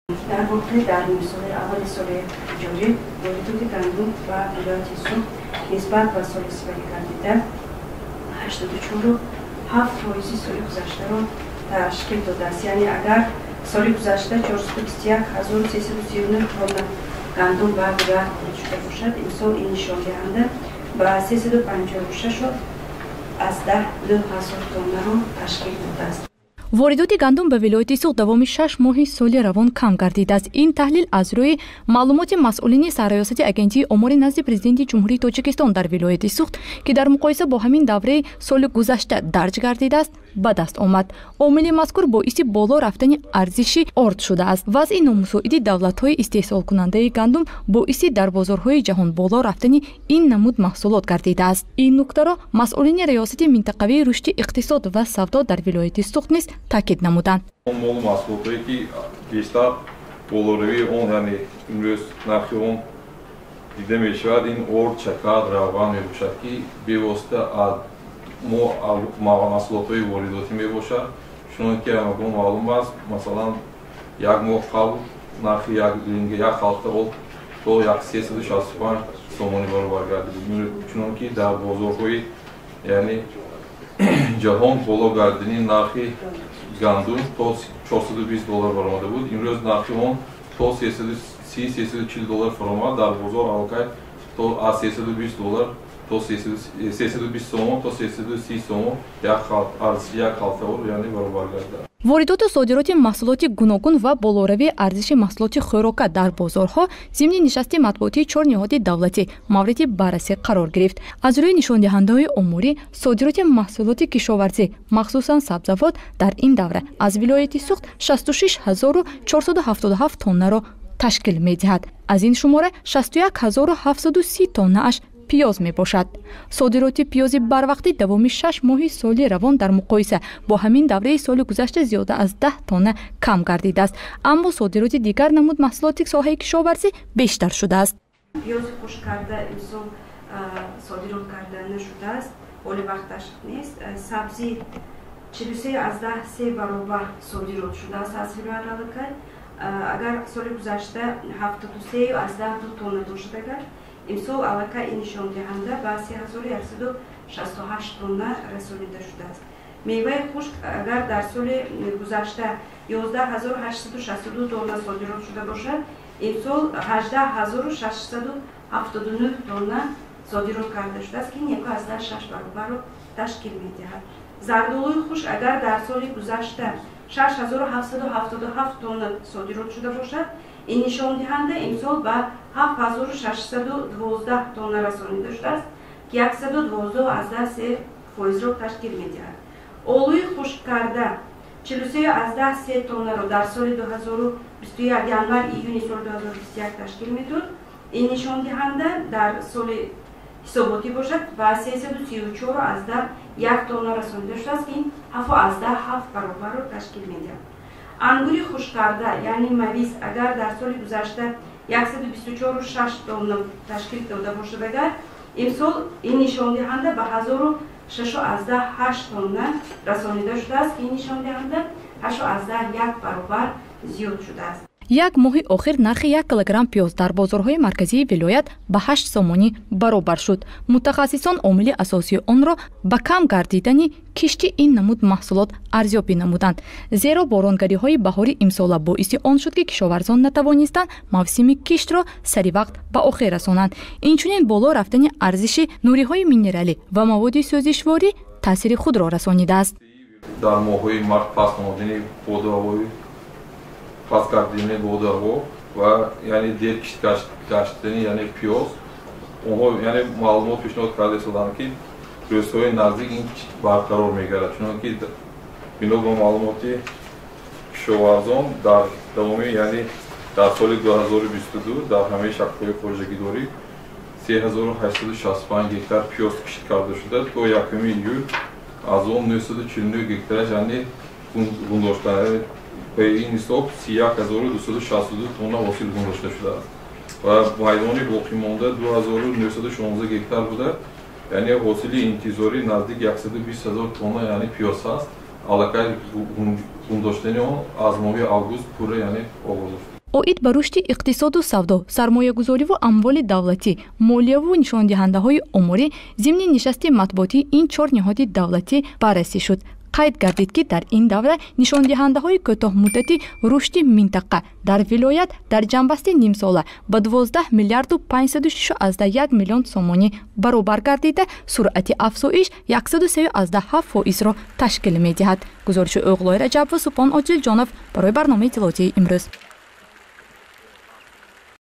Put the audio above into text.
Дар воқеъ, дар нимсолаи аввали соли ҷорӣ воридоти гандум ба вилояти Суғд нисбат ба соли сипаригардида 84,7 фоизи соли гузаштаро ташкил додааст. Яъне агар соли гузашта 421 339 тонна гандум ба вилоят ворид шуда бошад, имсол ин нишондиҳанда ба 356,9 ҳазор тоннаро ташкил додааст. Воридоти гандум ба вилояти Суғд давоми 6 моҳи соли равон кам гардидааст. Ин таҳлил аз рӯи маълумоти масъулини Сарраёсати Агентии омори назди Президенти Ҷумҳурии Тоҷикистон дар вилояти Суғд, ки дар муқоиса бо ҳамин давраи соли гузашта дарҷ гардидааст, ба даст омад. Омили мазкур боиси боло рафтани арзиши орд шудааст. Вазъи номусоиди давлатҳои истеҳсолкунандаи гандум боиси дар бозорҳои ҷаҳон боло рафтани ин намуд маҳсулот гардидааст. Ин нуктаро масъулини Раёсати минтақавии рушди иқтисод ва савдо дар вилояти Суғд низ таъкид намуданд. Молу маҳсулотое, ки бештар болоравии он, яъне имрӯз нархи он дида мешавад, ин орд, шакар, равған мебошад, ки бевосита аз мо маҳсулотҳои воридотӣ мебошад. Чунон ки ҳамагон маълум аст, масалан, як моҳ қабл нархи як халта орд то 365 сомонӣ баробар гардид. Чунон ки дар бозорҳои, яъне, ҷаҳон боло гардидани нархи гандум то 420 доллар баромада буд, имрӯз нархи он то 330, 340 доллар фаромад. Дар бозор аллакай то аз 320 доллар то 320 сомон то 330 сомон арзиши як халта орд, яъне, баробар гардид. Воридоту содироти маҳсулоти гуногун ва болоравии арзиши маҳсулоти хӯрока дар бозорҳо зимни нишасти матбуотии чор ниҳоди давлатӣ мавриди баррасӣ қарор гирифт. Аз рӯи нишондиҳандаҳои оморӣ, содироти маҳсулоти кишоварзӣ, махсусан сабзавот, дар ин давра аз вилояти Суғд 66 477 тоннаро ташкил медиҳад. Аз ин шумора 61 730 тоннааш пиёз мебошад. Содироти пиёзи барвақтӣ давоми 6 моҳи соли равон дар муқоиса бо ҳамин давраи соли гузашта зиёда аз 10 тонна кам гардидааст, аммо содироти дигар намуд маҳсулоти соҳаи кишоварзӣ бештар шудааст. Пиёзи хушккарда имсол содирот карда нашудааст, ҳоли вақташ нест. Сабзӣ 43,3 баробар содирот шудааст аз вилоят аллакай. Агар соли гузашта 73,2 тонна бошад, агар имсол аллакай ин нишондиҳанда ба 3168 тонна расонида шудааст. Меваи хушк агар дар соли гузашта 11 862 тонна содирот шуда бошад, имсол 18 679 тонна содирот карда шудааст, ки ин 1,6 баробарро ташкил медиҳад. Зардолуи хушк агар дар соли гузашта 6777 тонна содирот шуда бошад, ин нишондиҳанда имсол ба 7612 тонна расонида шудааст, ки 112,3 фоизро ташкил медиҳад. Олӯи хушккарда 43,3 тоннаро дар соли 2021, январ июни соли 2021 ташкил медод, ин нишондиҳанда дар соли ҳисоботӣ бошад, ба 334,1 тонна расонида шудааст, ки ин 7,7 баробарро ташкил медиҳад. Ангури хушккарда, яъне мавиз, агар дар соли гузашта 124,6 тонна ташкил дода бошад, агар имсол ин нишондиҳанда ба 1006,8 тонна расонида шудааст, ки ин нишондиҳанда 8,1 баробар зиёд шудааст. Як моҳи охир нархи 1 килограмм пиёз дар бозорҳои марказии вилоят ба 8 сомонӣ баробар шуд. Мутахассисон омили асосии онро ба кам гардидани кишти ин намуд маҳсулот арзёбӣ намуданд, зеро боронгариҳои баҳори имсола боиси он шуд, ки кишоварзон натавонистанд мавсими киштро сари вақт ба охир расонанд. Инчунин боло рафтани арзиши нуриҳои минералӣ ва маводи сӯзишворӣ таъсири худро расонидааст. Дар моҳҳои март паст омадани боду ҳавои, паст гардидани боду ҳаво ва, яъне, дер кишт гаштани, яъне, пиёз, онҳо, яъне, маълумот пешниҳод карда истоданд, ки рӯзҳои наздик ин барқарор мегардад. Чунонки бино ба маълумоти кишоварзон, дар давоми, яъне, дар соли 2022 дар ҳамаи шаклҳои хоҷагидорӣ 3865 гектар пиёз кишт карда шуда, то 1 июл аз он 949 гектараш, яъне, гундошта, ба ин ҳисоб 31 262 тонна ҳосил гундошта шудааст ва майдони боқимонда 2916 гектар буда, яъне ҳосили интизорӣ наздик 120 ҳазор тонна, яъне, пиёз аст. Аллакай гундоштани он аз моҳи август пурра, яъне, оғоз шуд. Оид ба рушди иқтисоду савдо, сармоягузориву амволи давлатӣ, молияву нишондиҳандаҳои оморӣ зимни нишасти матбуотии ин чор ниҳоди давлатӣ баррасӣ шуд. Қайд гардид, ки дар ин давра нишондиҳандаҳои кӯтоҳмуддати рушди минтақа дар вилоят дар ҷамъбасти нимсола ба 12 миллиарду 561 миллион сомонӣ баробар гардида, суръати афзоиш 137 фоизро ташкил медиҳад. Гузориши Оғлои Раҷабову Субҳон Одилҷонов барои барномаи иттилоотии «Имрӯз».